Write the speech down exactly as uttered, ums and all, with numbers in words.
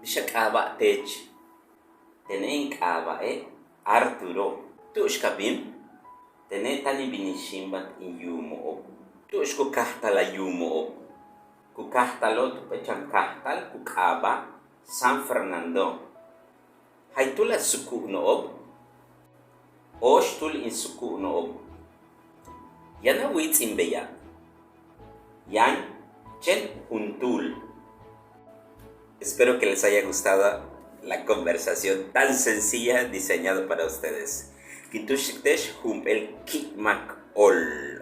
Xak'aaba' teech. Tene' in k'aaba'e' Arturo. Tu'ux ka bin, tene' táan in bin in xíimbat in yuumo'ob. Tu'ux ku kajtal a yuumo'ob. Ku kajtalo' tu péech chan kajtal ku k'aaba' San Fernando. Jaytúul a suku'uno'ob, óoxtúul in suku'uno'ob. Yaan a wíits'in beya'. Yaan chéen juntúul. Espero que les haya gustado la conversación tan sencilla diseñado para ustedes. Kin túuxik te'ex jump'éel ki'imak óol.